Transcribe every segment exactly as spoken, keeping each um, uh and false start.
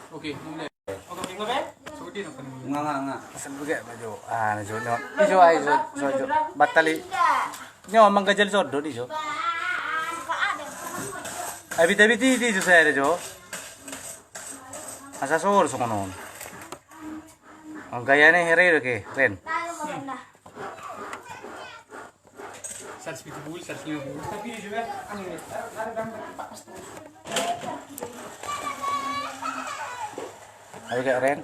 Oke, mulai. Oke, oke, oke. Sudah, oke. Nga, nga, nga. Sebegak maju. Ah, na jo, na. Ijo, ah, ijo, ijo, ijo. Batali. Nyo, manggajal sodo, ijo. Abit, abit, ijo, saya, ijo. Asa sor, songonon. Oh, gaya ni, here, oke, Ren. Seratus tujuh puluh, seratus lima puluh. Tapi dia juga, anu, ya, ada gambar pas. Ayo, Kak Ren.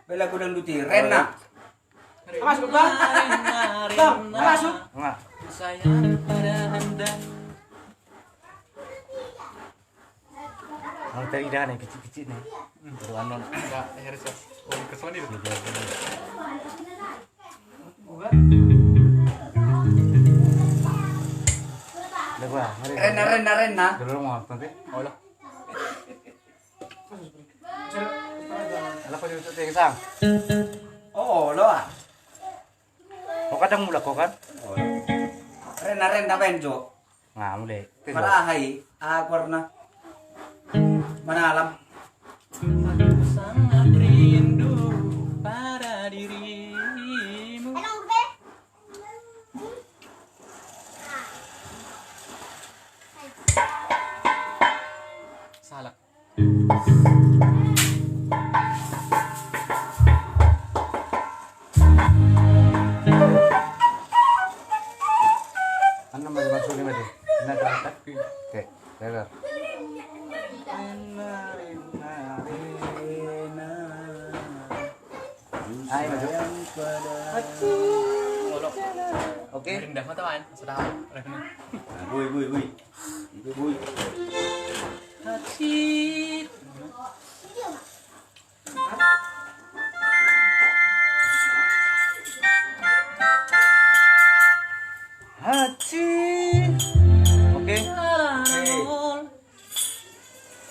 Bela gudang duti, Ren, nah. Masuk, Bang. Bang, masuk. Nah. Sayang pada anda. Ang tadi dah nih, kecil-kecil nih. Hmm. Itu anu. Enggak, harus ya. Oh, ke sana itu. Iya, iya, iya. Udah gua, mari. Ren, Ren, Ren, nah. Dulu mau nanti. Oh, lah. Alah, kau jemput yang sang. Oh, lo, ah. Kau kadang mulak kau kan? Oh, lo. Ren, Ren, apa yang jo? Nga, mulai. Mala aha i, aha goarna? Manalam. Aku sangat rindu pada dirimu. Salah. Ano, maju, maju, maju. Nah, oke, lebar. Ayo, maju. Oke. Rendah mata, man. Sudah. Nah, bui, bui, bui. Bui, bui. Haci. Oke. Oke.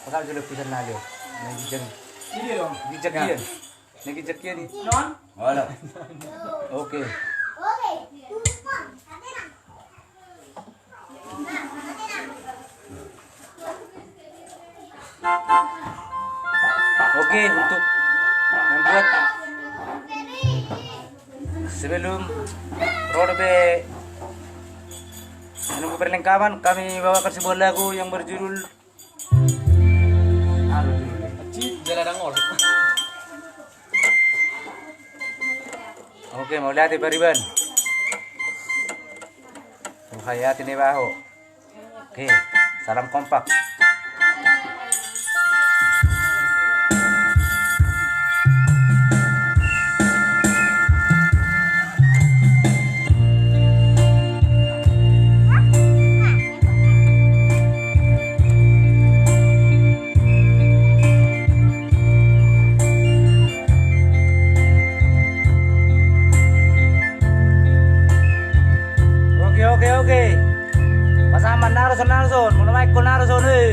Pakai dulu pisan na dia. Na gijang. Ini dong. Gijang dia. Na gijang dia ni. Non. Halo. Oke. Oke, untuk membuat, sebelum ro dope menunggu perlengkapan, kami bawakan sebuah lagu yang berjudul, anu, judulnya. Cik, jala dangol. Oke, mauliate pariban. Hayati ne baho. Oke, salam kompak. Oke, oke, oke. Pasaman naroson, naroson. Molo main ko naroson, eh.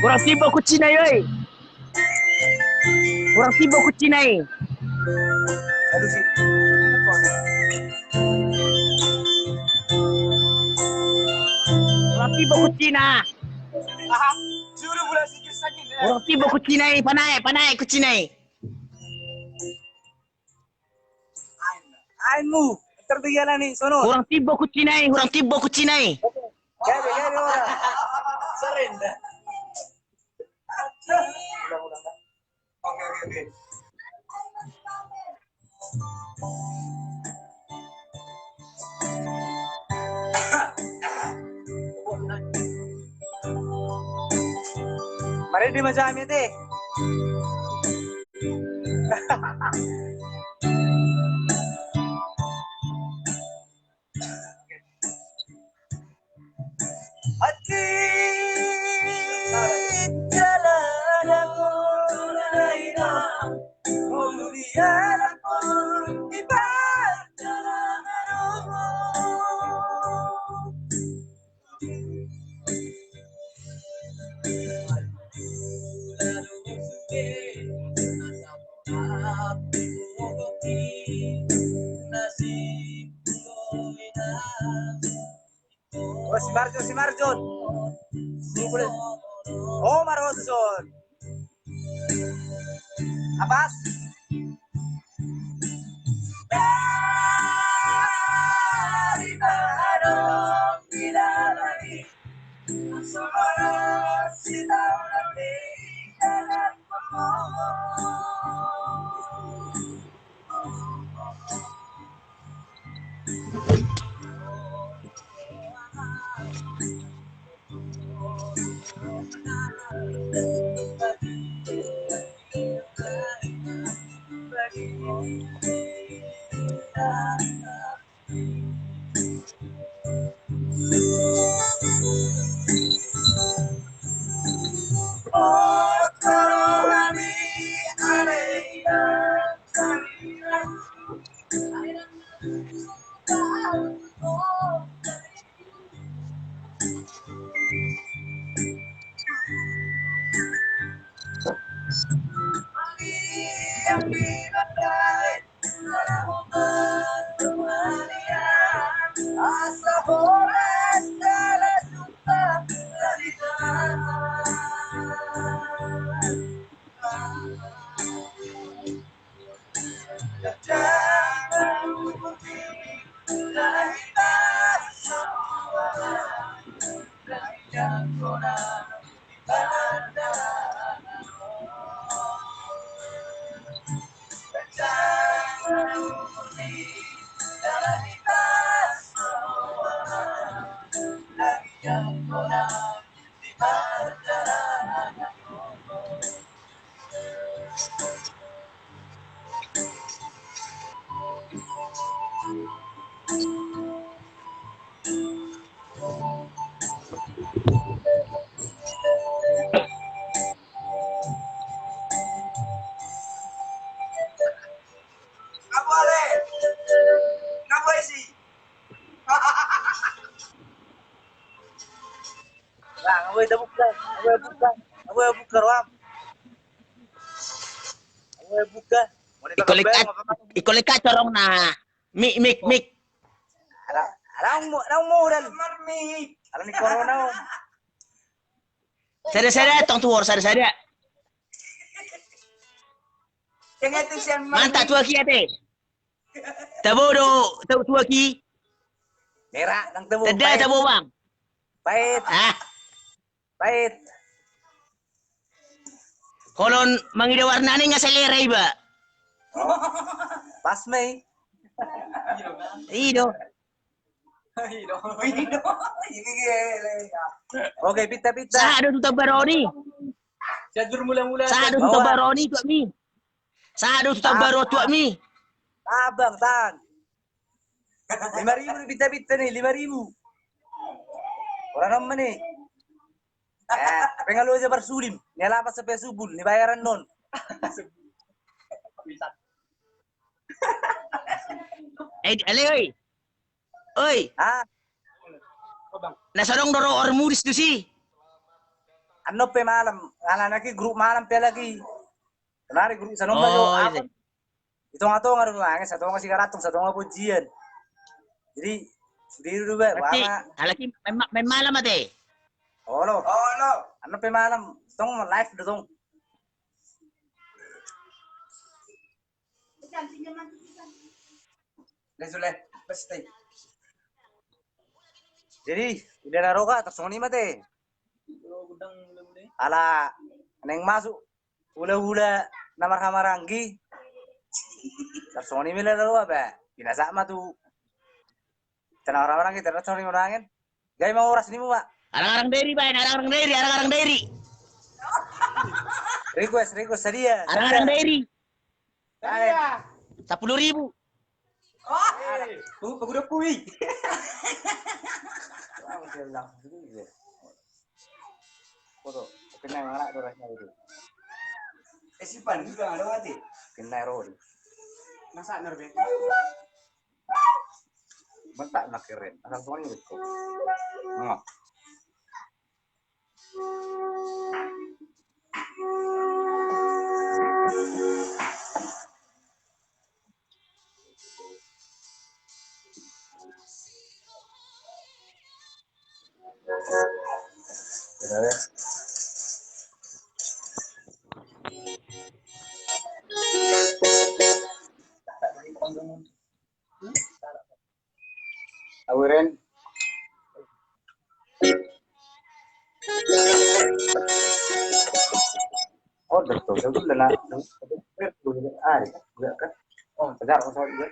Hurang timbo kuncina i, oi. Hurang timbo kuncina i. Hurang timbo kuncina. Hurang timbo kuncina i, panaek, panaek kuncina i. Ain mu, terbialan ni sono. Hurang timbo kuncina i, hurang timbo kuncina i. Gabe, gabe ora. Surrender. Oke, oke, oke. Mari di macam itu. Oh, si Marjon, si Marjon. Oh, Marjon. Apas. Lah, nga boi tabuka, nga boi buka, nga boi buka ruang. Nga boi buka. Iko leka, iko leka corong na. Mik, mik, mik. Ala, ala mo, ala mo dan. Ala ni corona on. Sada, sada, tong tuhor, sada, sada. Mantap tuaki ate. Tabo do, tabo tuaki. Merah, nang tabo. Tedda tabo bang. Pait. Ah. Pait. Holon mangida warna ni nga selera iba. Pas mai. Ido. Oke, pita, pita. Sahat do tu Tambaroni. Sahat do tu Tambaroni tuak mi. Sahat do tu Tambaroni tuak mi. Abang, tang. Lima ribu ni pita-pita ni, lima ribu. Orang nama ni. Eh, pengalu aja barsulim. Ni alapas sampai subuh, ni bayaran non. Eh, ale oi. Oi. Ah. Na so adong do ro Ormudis tusi. Annon pe malam, anak-anak i grup malam pe lagi. Sonari grup sanomba jo. Oh, iya. Di tonga-tonga do nuaeng, satonga Sigarantung, satonga Pontian. Jadi, sude do ba, berarti, wama. Halak i main ma-, main malam ate. Olo. Olo. Annon pe malam, tong live do tong. Jadi, udah na roha, tar songon i ma ate. Ala, naeng masuk hula-hula na marhahamaranggi. Tar songon i ma ate, ba. Binasaon ma tu. Tar na marhahamaranggi, tar songon i ma ate. Gabe ma horas nimu, Pak. Arang-arang Dairi, baen, arang-arang Dairi, arang-arang Dairi. Request, request, sadia. Arang-arang Dairi. Sadia. Sepuluh ribu. Oh, paguda kui. Foto, kena mana tu rasanya itu. Eh, si Pan juga ada mati. Kena rodi. Masa nerbe. Bentak nak keren. Asal tuan itu. Nah. Awiren. Oh, betul. Betul lah. Ah, enggak kan? Oh, benar, betul juga.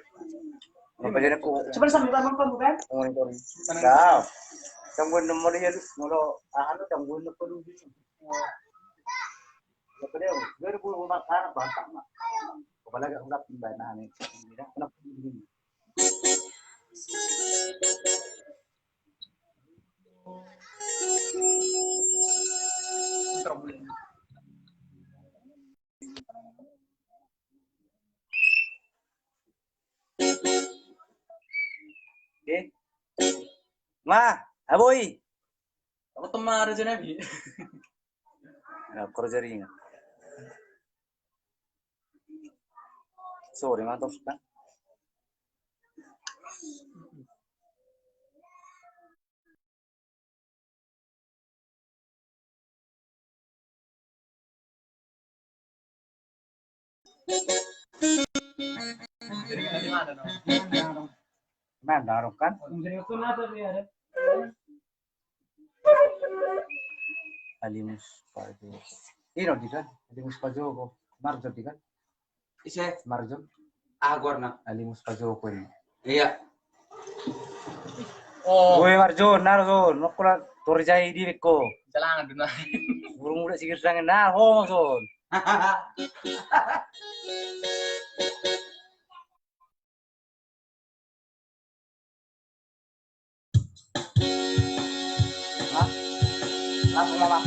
Apa jadi aku? Coba sambil ngomong kamu kan? Oh, ini kan. Dah. Tungguin nomor dia dulu. Kalau anu, tungguin nomor dulu. Apa dia? Dia ada puluh lima sekarang, bantang, Mak. Kepala agak udah pindah, nah, ini. Kenapa begini? Oke. Ma, aboi. Aku teman ada jenabi. Nah, kerja ringan. Sorry, mantap, Pak. Nah, darok kan? Alimus Pajo. Ino di kan? Alimus Pajo ko. Marjon di kan? Ise? Marjon. Ah, goarna. Alimus Pajo ko ini. Iya. Oh. Gue Marjon, naro son. Nokko la torjai di beko. Jalangan duna. Burung udah sigir sangen. Nah, ho son. Hah? Langsung, Mama.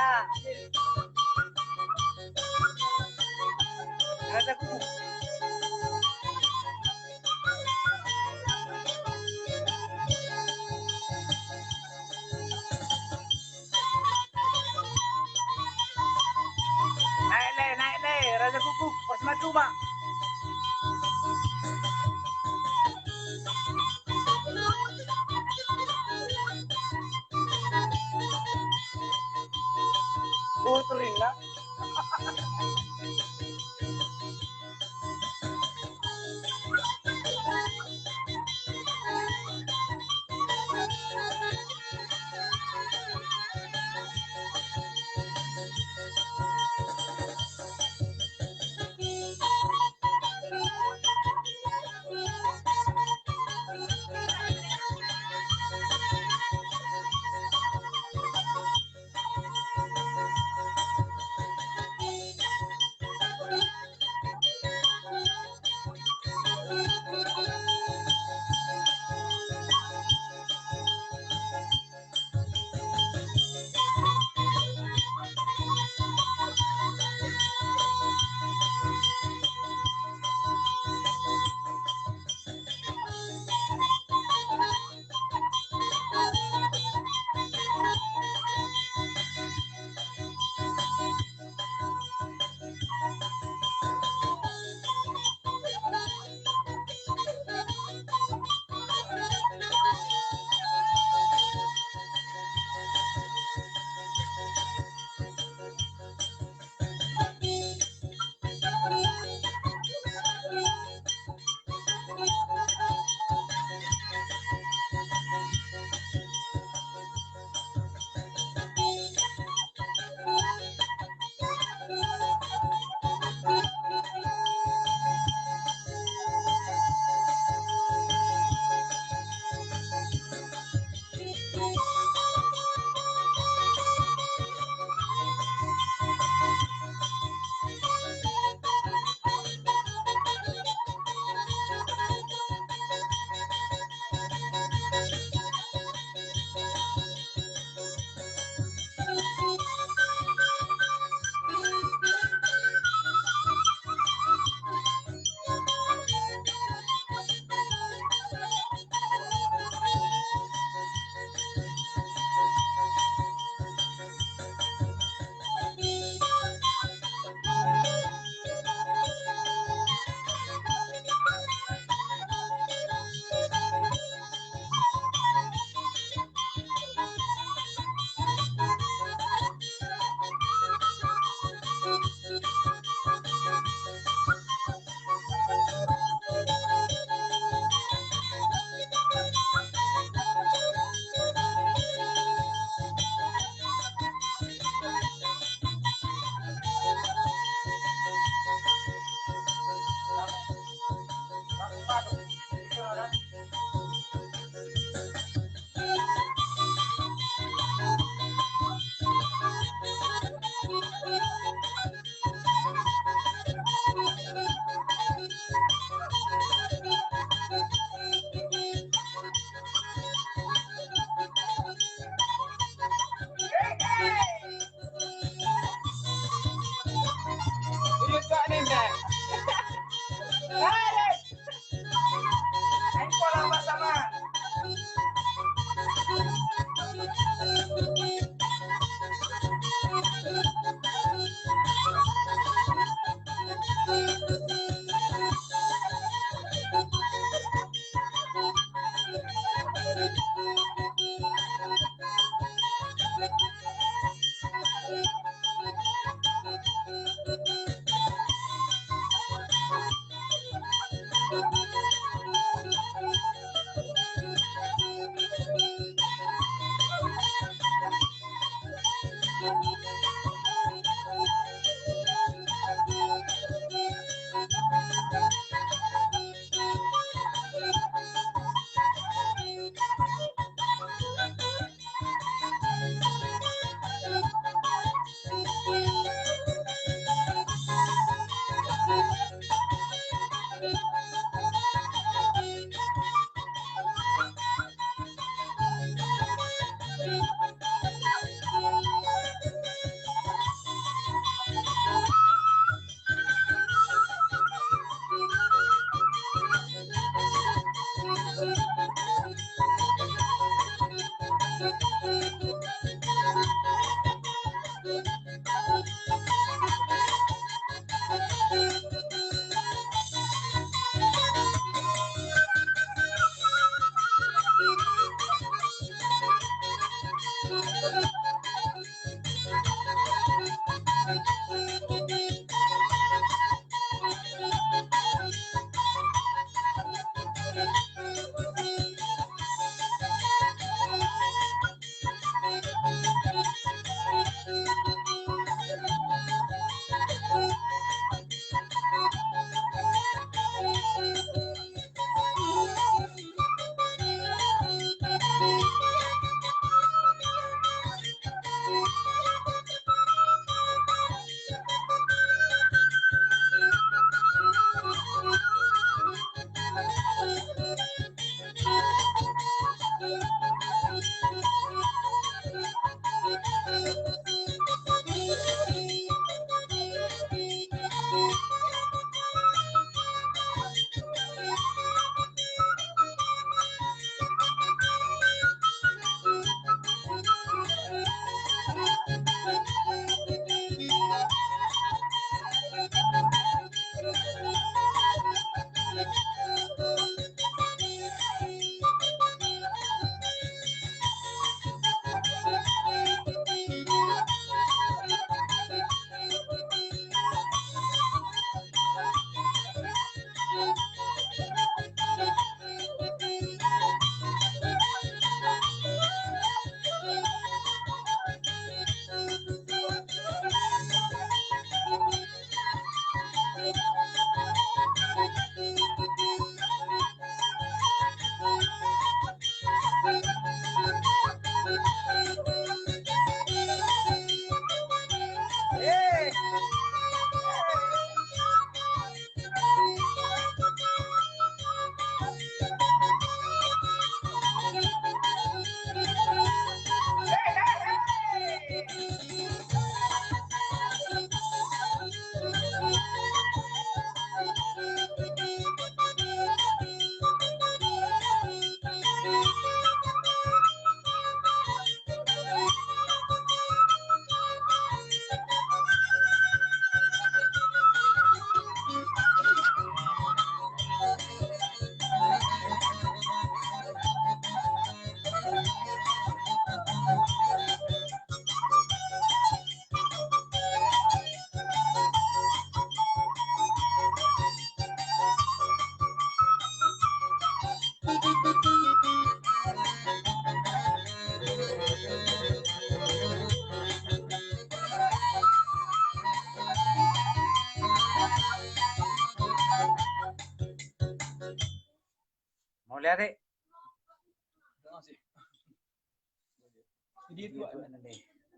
Raja Guguk. Naik le, naik le, Raja Guguk, pas maju, Bang. Puturin lah.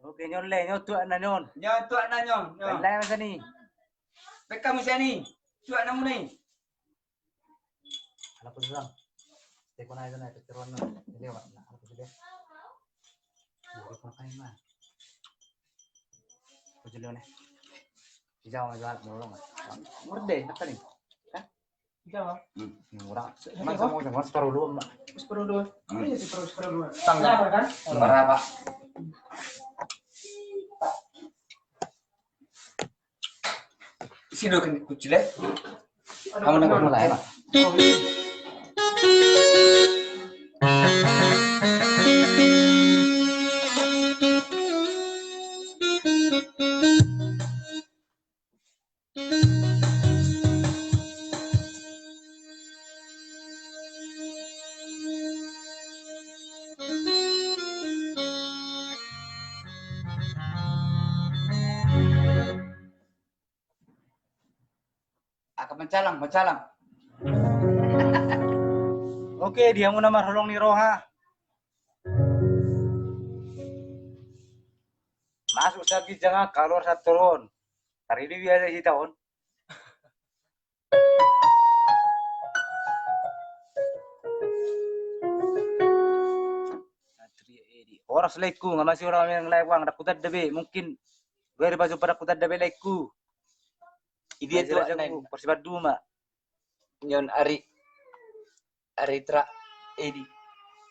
Oke, nyon le, nyon tuak na nyon. Nyon tuak na nyon, nyon. Lai masa ni. Pekka masa ni. Tuak na muna i. Ala ko bilang. Teko na itu na, teko na. Jadi, Pak, nah, ala ko sudah. Nah, ko makan, Pak. Ko jelo ne. Ijau, ijau, nolong. Murde, apa ni? Hah? Ijau, Pak. Hmm, murah. Mas, sama, sama, separuh dua, Mak. Separuh dua. Hmm. Ini sih, separuh, separuh dua. Tanggal. Berapa, Pak? Berapa? Sino kan kucil, eh? Kamu nang mulai, Pak. Angka mancalang, mancalang. Oke, di hamu na marholong ni roha. Masuk sa ginjang, kaluar sa toru on. Taridu biasa hita on. Horas laengku, nga masih orang yang lain wang, dakutan dabe, mungkin gue ada baju pada kutan dabe laengku. Idia tu aja ku, porsi baduma. Nyon ari, ari tra, edi.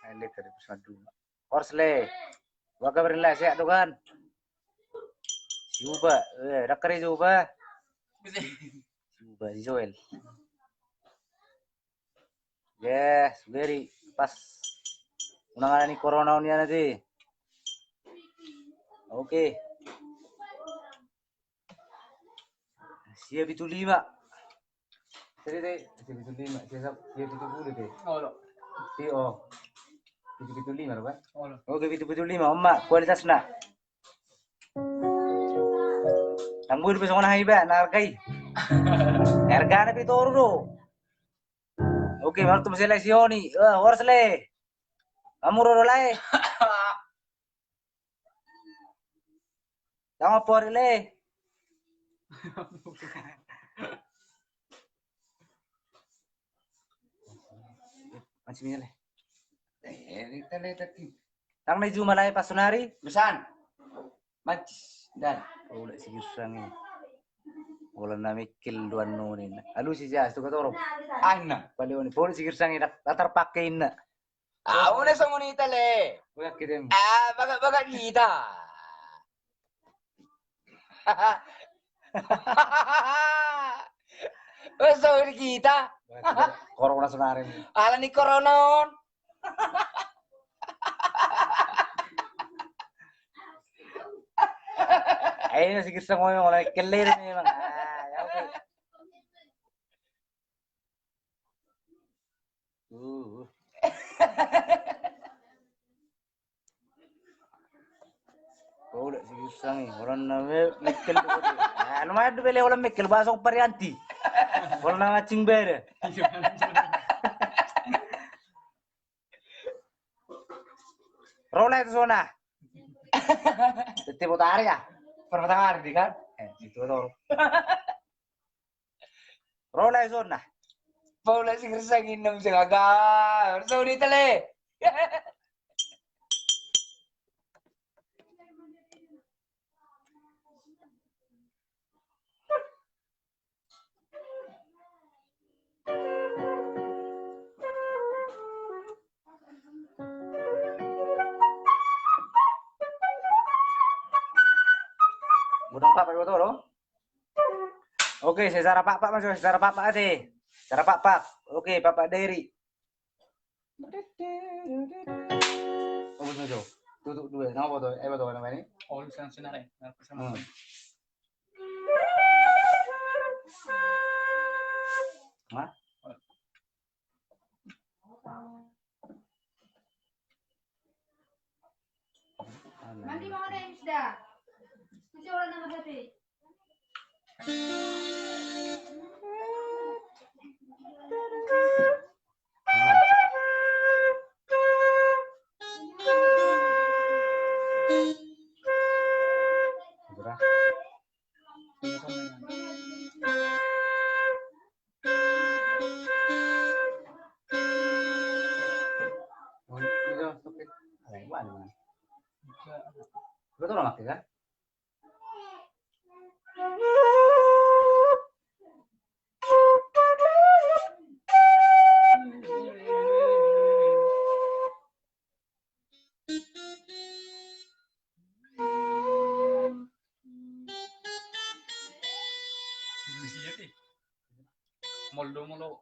Ai le kada porsi baduma. Horas le. Wa kabar le, sehat do kan? Si Uba, eh, dakka re si Uba. Si Uba, si Joel. Yes, very pas. Unang ada ni corona on ya nanti. Oke. Sia pitu lima. Tadi, tadi, sia pitu lima, sia sap-, sia pitu pulu, tadi. Olo. Sia, oh. Pitu pitu lima, apa? Olo. Oke, pitu pitu lima, on ma, kualitasna. Nang bui di pesona hai ba, na harga i. Harga na pitu oru do. Oke, baru tu masih lai si Honi. Eh, horas le. Kamu roro lai. Tama pori le. Masih le. Eh, ini tadi, tadi. Tang na i juma lai pasonari. Besan. Mancis dan. Ula si Girsang i. Ula na mikil duan nuni. Alu si jas tu katoro. Anna. Pali oni. Poli si Girsang i, dak-, datar pakai inna. Ah, una songon ita le. Bagak kita. Ah, bagak-bagak kita. Wes songon kita. Bagak kita. Corona sonari. Ala ni corona on. Ayo, si Girsang ngomong, mulai kelir nih, Bang. Ah, ya, oke. Uh. Kau udah si Girsang nih, orang namanya Michael tuh. Ah, lumayan tuh beli orang Michael, bahasa Varianti. Orang nama cing beda. Rola itu zona. Tete botari ya. Pertama hari kan? Eh, itu tuh. Rola zona. Paula si Girsang inna muse gaga. Zona ita le. Godang pakpak iboto do. Oke, secara pakpak masuk, secara pakpak ate. Secara pakpak. Oke, pakpak Dairi. Oh, betul, Jo. Tutup dua. Nama apa tuh? Eh, apa tuh namanya ini? Oh, lu senang-senang, ya. Hmm. Hah? Mandi mau ada yang sudah. Itu orang nama hati. Nah. Betul, Mak, ya? Molo, molo.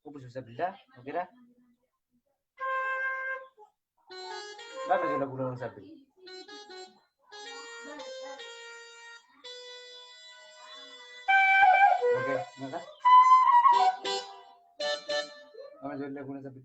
Kumpul sebelah, oke dah. Mana sudah guna sambil? Oke, maka. Mana sudah guna sambil?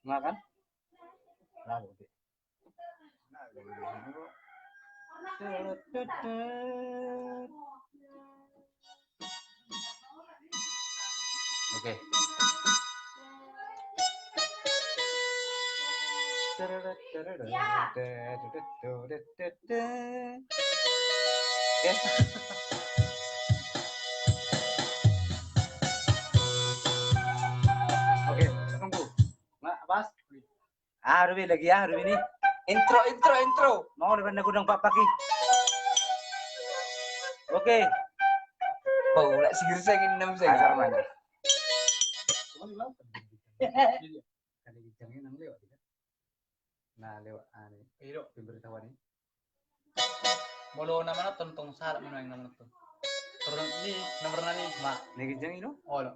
Makan? Lalu. Oke. Oke. Oke, tunggu. Nah, pas. Ah, Rubi lagi ya, Rubi ni. Intro, intro, intro. Mau dengan lagu dong Pak Paki. Oke. Paulak sigir saya ingin enam saya. Asal mana? Nah, lewat anu. Pemberitahuan ni. Molo na manonton tong salah manoeng na manonton. Terus ni nomor nani, Mak. Ni ginjang i do? Olo.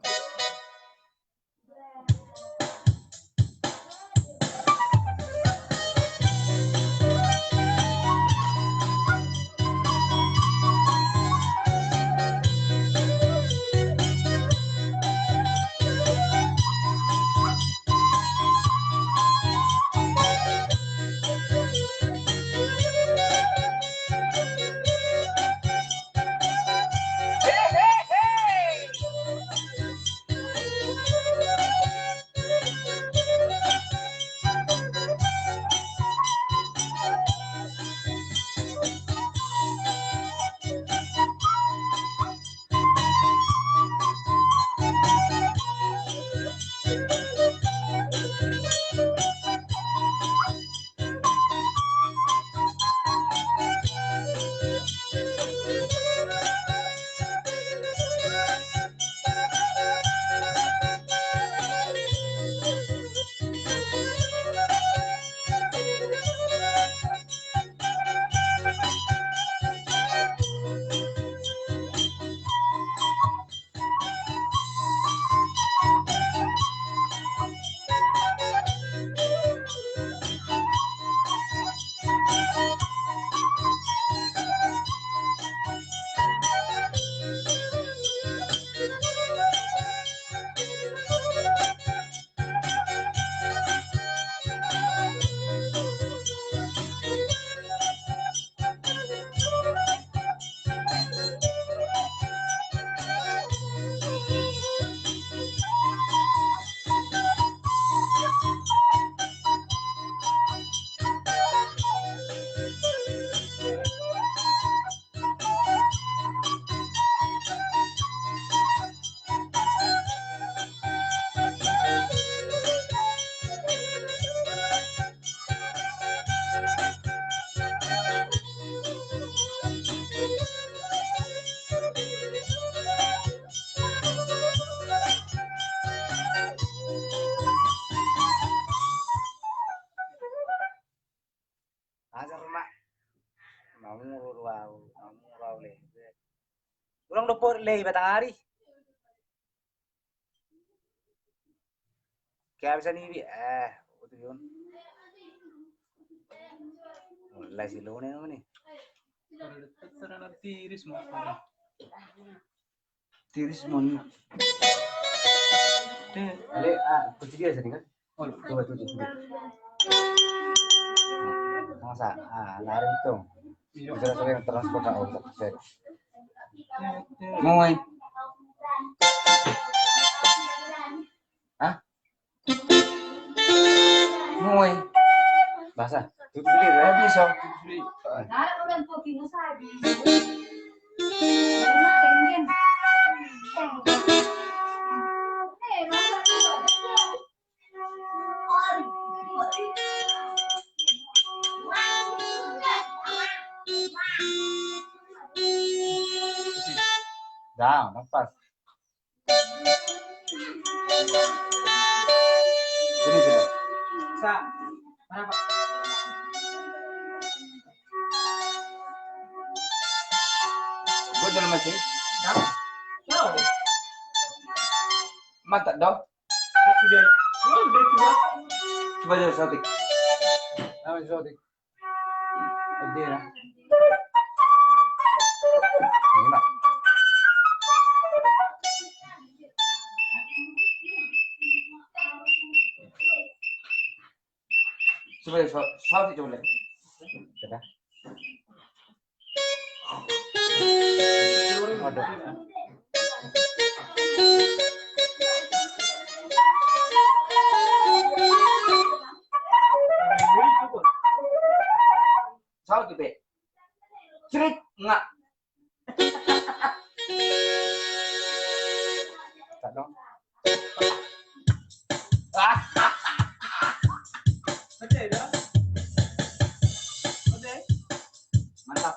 Sport lei batang ari. Kehabisan ibi, eh, utu yun. Mulai si Lone ini. Tiris mon. Tiris mon. Ale, ah, kunci dia sini kan? Oh, coba tutup dulu. Masa, ah, lari itu. Bisa sering transport, ah, otak saya. Moe. Hah? Moe. Basa. Tutup dulu, ya, bisa. Dah, lepas. Sini, sini. Sa, mana, Pak? Gua jalan masih. Hah? Mantap dong. Coba dulu, Sotik. Apa, Sotik? Ede na. Enak. Coba dulu, Sotik, coba dulu. Coba. Saut ipe. Cerit nga. Tak dong. Oke, dah. Oke. Mantap.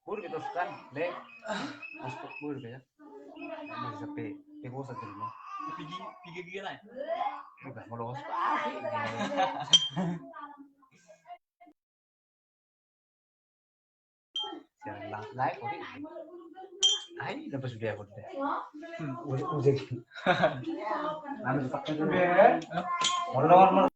Buru kita sukan, le. Mas buru ya. Mas sampai tegosa terima. Pigi pigi pigi lah. Udah mau los. Siaran la-, live, oke. Ai, dapat sudah aku deh. Hmm, udah, udah. Anu, pakai dulu. Udah. Mau dong, mau.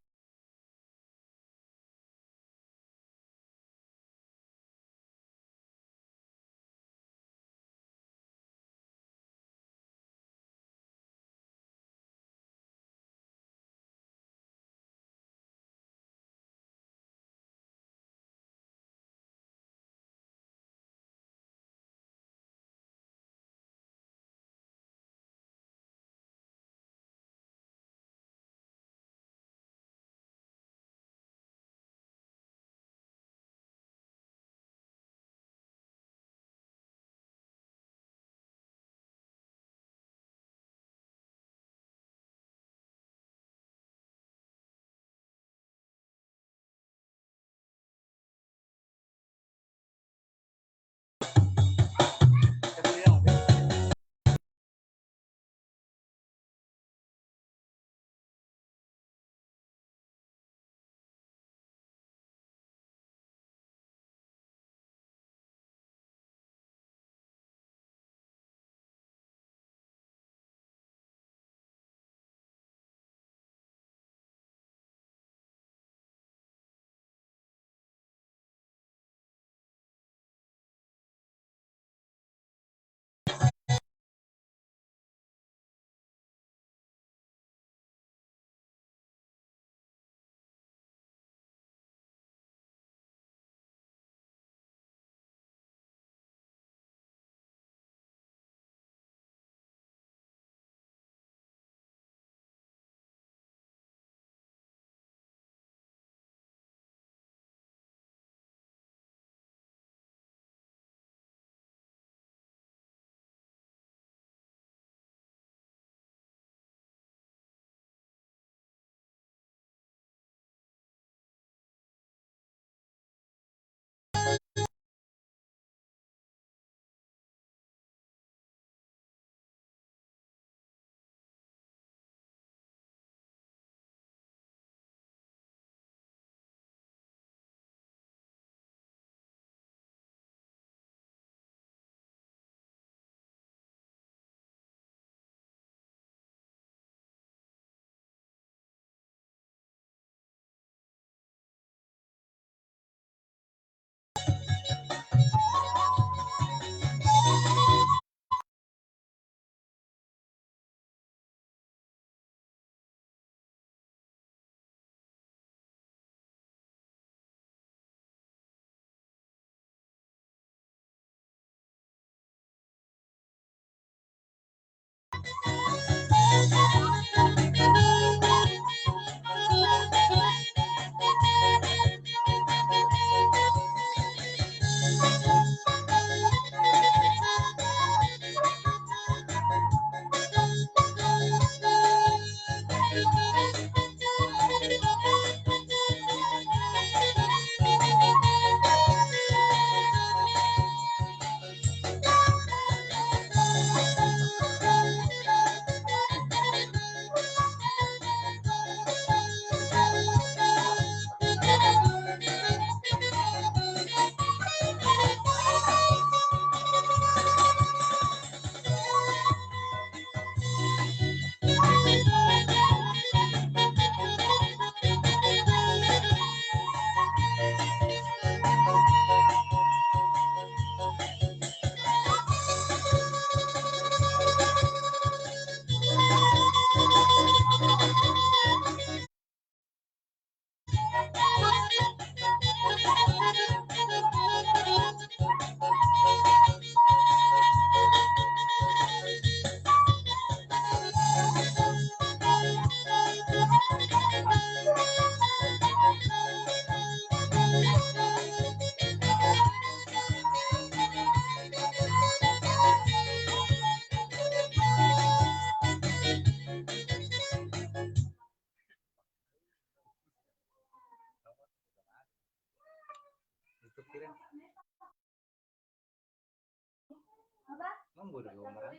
Tunggu dulu, Mara.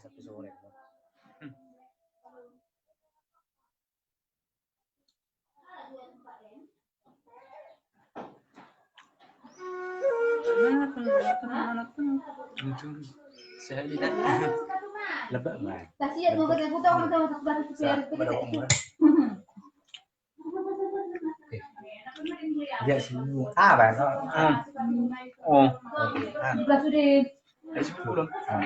Sampai sore. Hmm. Sehat, tidak? Lebak, Bang. Kasihan, mau kata putar, mau kata batas. Sehat, pada umur. Oke. Dia semua. Ah, Bang. Hmm. Oh. Ah. Juga sudah. Ayo, sepuluh. Ah.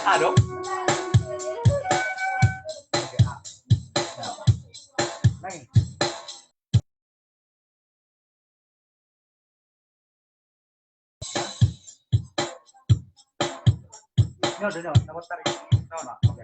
Ah, dong. Oke, ah. Nah. Main. No, no, no, no, tarik. No, no, oke.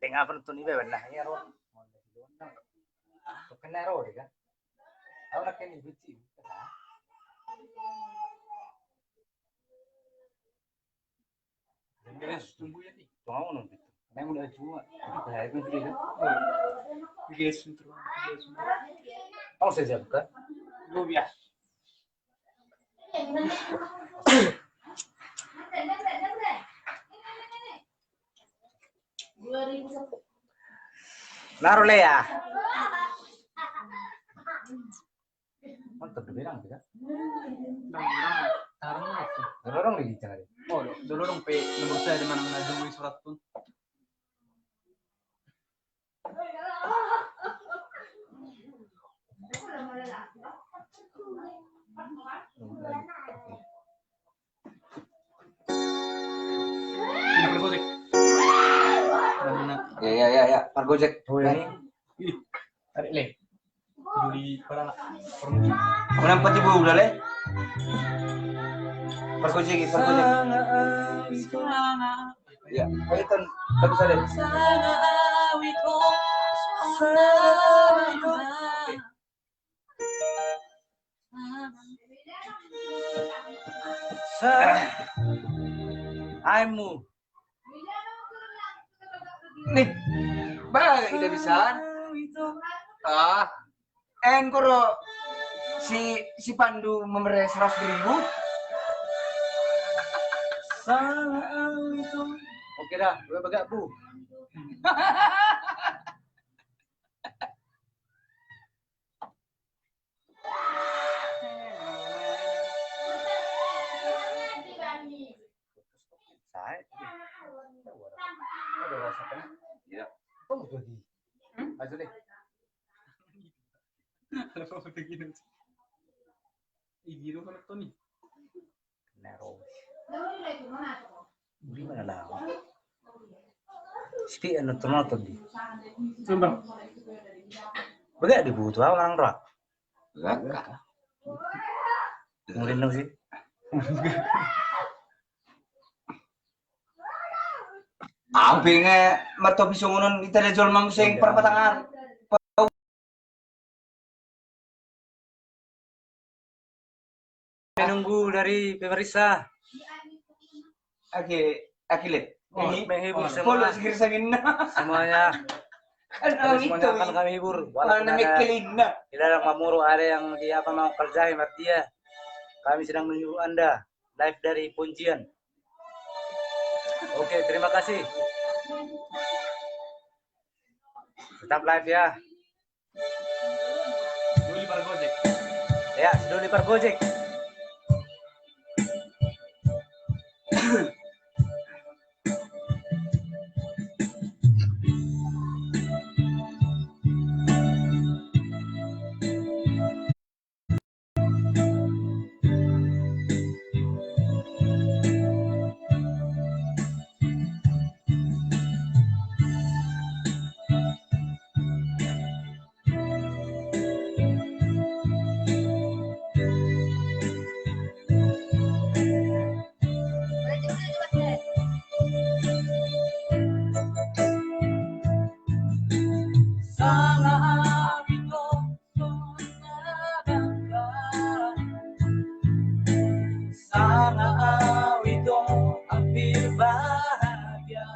Ada ngapa nonton iba benar ya, Ro? Kena, Ro, dia kan. Tahu nak kena ibu sih. Naro lea. Mantap, beberang, kan? Dorong lagi, jangan. Oh, dorong pe nomor saya di mana-mana, jumui surat pun. Ya, ya, ya, ya, Pak Gojek. Oh, ya. Tarik, Le. Dulu di para permusuhan. Menang empat ribu udah, Le. Pak Gojek, Pak Gojek. Ya, ayo, Ton, bagus ada. Aimu. Nih, baga ida bisa. Ah, engkoro si, si Pandu memberi seratus ribu. Oke dah, gue bagak, Bu. Iya. Kamu tuh di. Hmm? Ayo deh. Ada apa begini? Ih, gitu kan, Tony. Nero. Di mana lah? Spi anu termotor di. Sudah. Bagaimana dibutuh apa orang roh? Enggak. Mungkin dong sih. Amping, eh, martopi songonon ita da jolma muse parpatangan. Menunggu dari pemirsa. Oke, Akile. Oh, ini menghibur semua. Semuanya. Kan terus semuanya akan kami hibur. Walaupun ada, di dalam Mamuru ada yang di apa mau kerjain, Martia. Kami sedang menghibur Anda. Live dari Poncian. Oke, terima kasih. Tetap live ya. Doli Pargojek. Ya, Doli Pargojek. Sanga au ito hampir bahagia.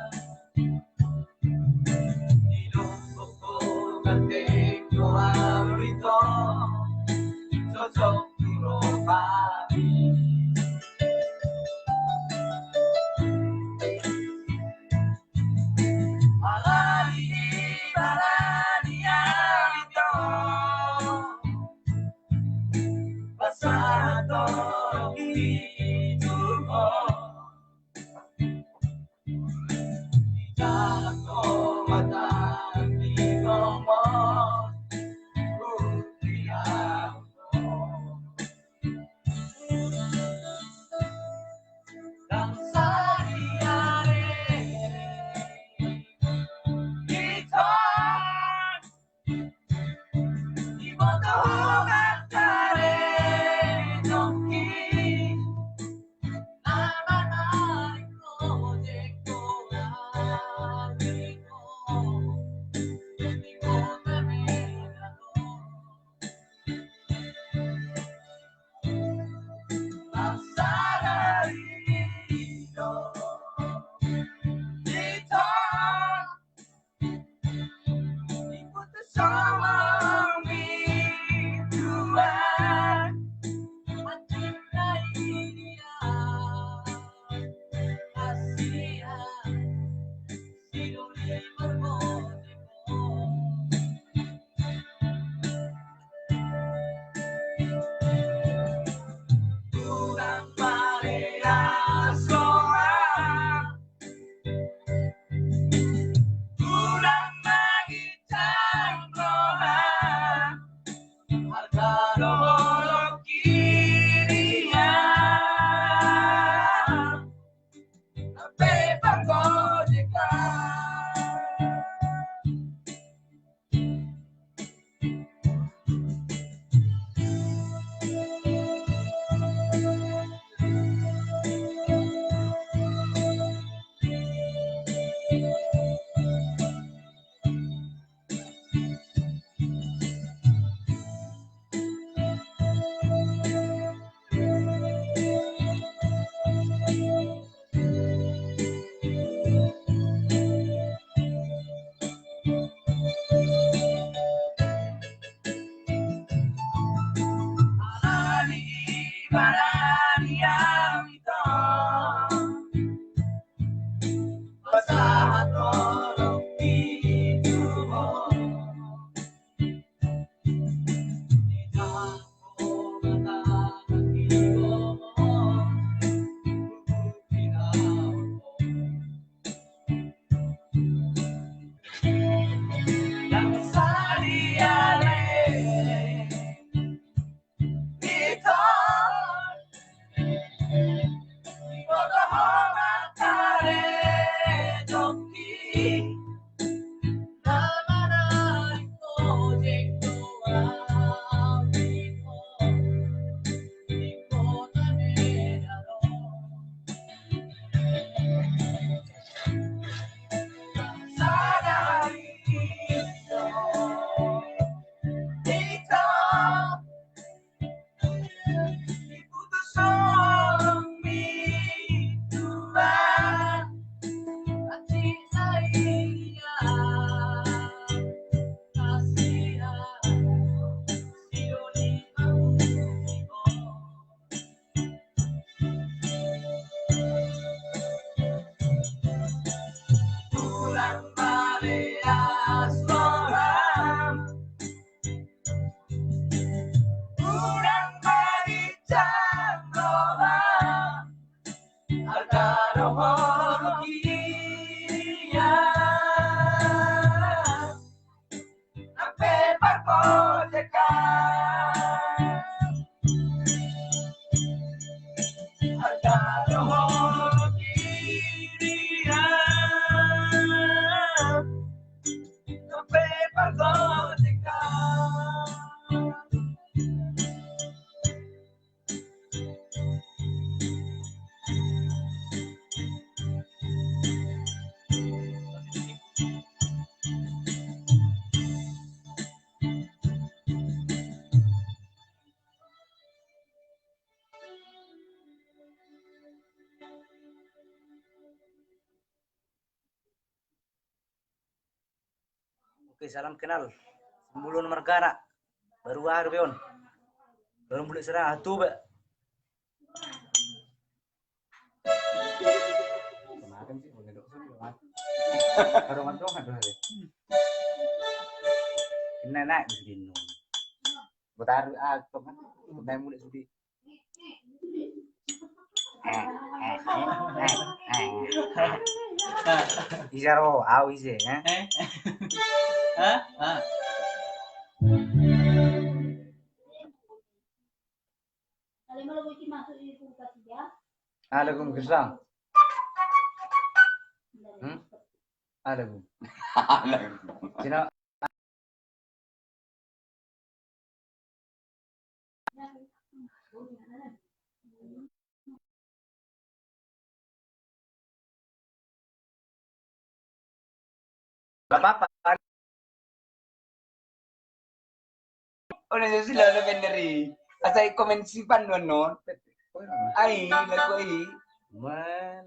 Di lombo ganteng jo au ito, cocok tu rohami. Alai barani au ito, pasahat torop ni tubu. Di jalan tonga tangki tonga, putri au. Oke, salam kenal. Simbulon Margana. Baru aha dope on? Baru mulai serang, ah, tu, Pak. Kemarin sih, mulai dok sini, Pak. Baru ngedok, aduh, hari. Ini naik di sini. Botar, ah, tong, kan? Naik mulai sudi. Ise ro, au ise, eh? Alaikum salam. Hmm? Alaikum. Alaikum. Sina Gak apa-apa. Oh, na sila na bener i. Asa i komen si Pandu annon. Ai, lagu ai. Man.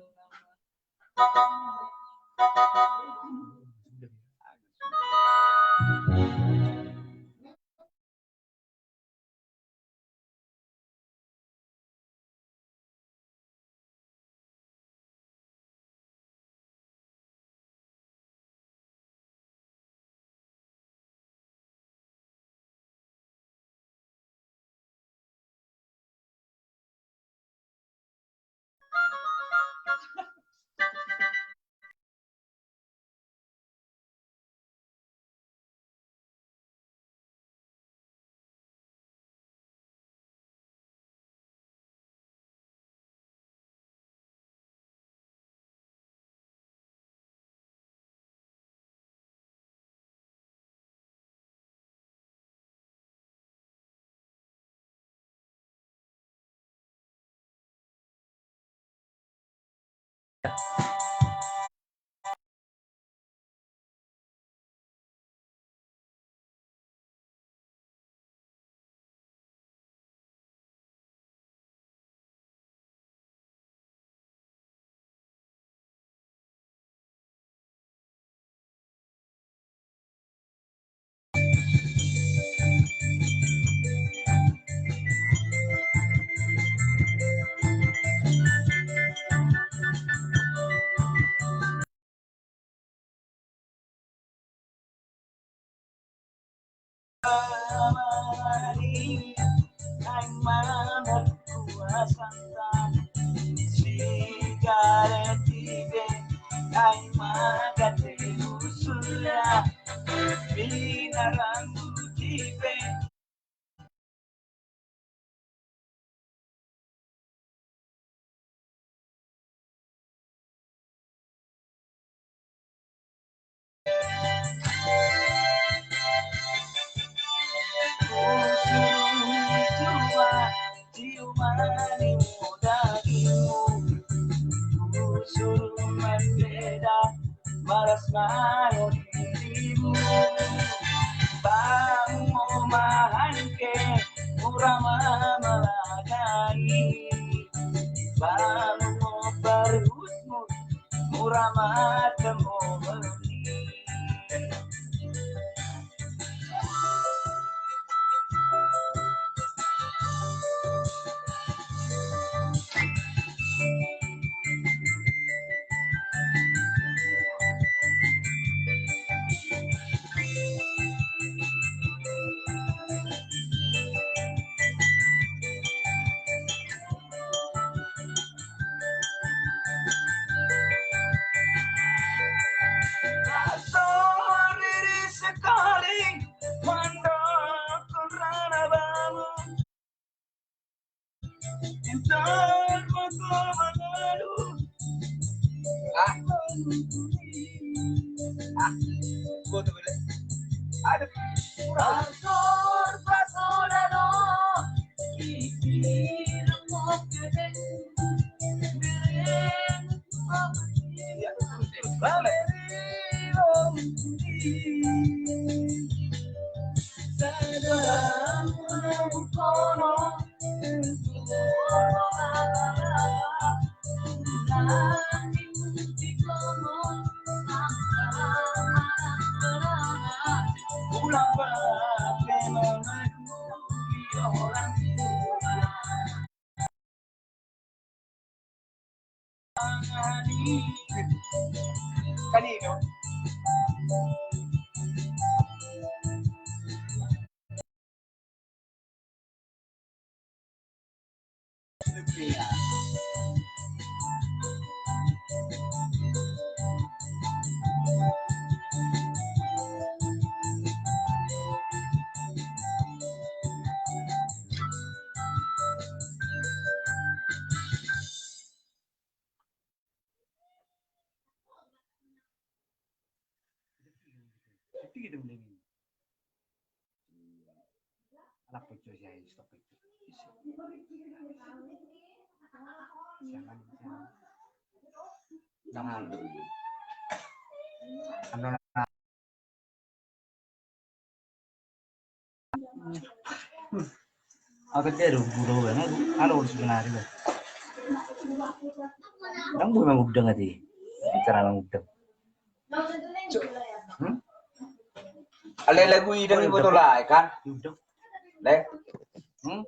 Ciumani dagingmu, husuru mambeda, malas malo dirimu. Bamu ma hangke, mura ma malagai. Bamu ma parhutmu, mura ma temoni. Aku tiada guru kan, ada urus benari kan. Nang bui mangudang ati, cara mangudang. Hmm? Ale lagu idang iboto lai kan? Udang. Le. Hmm?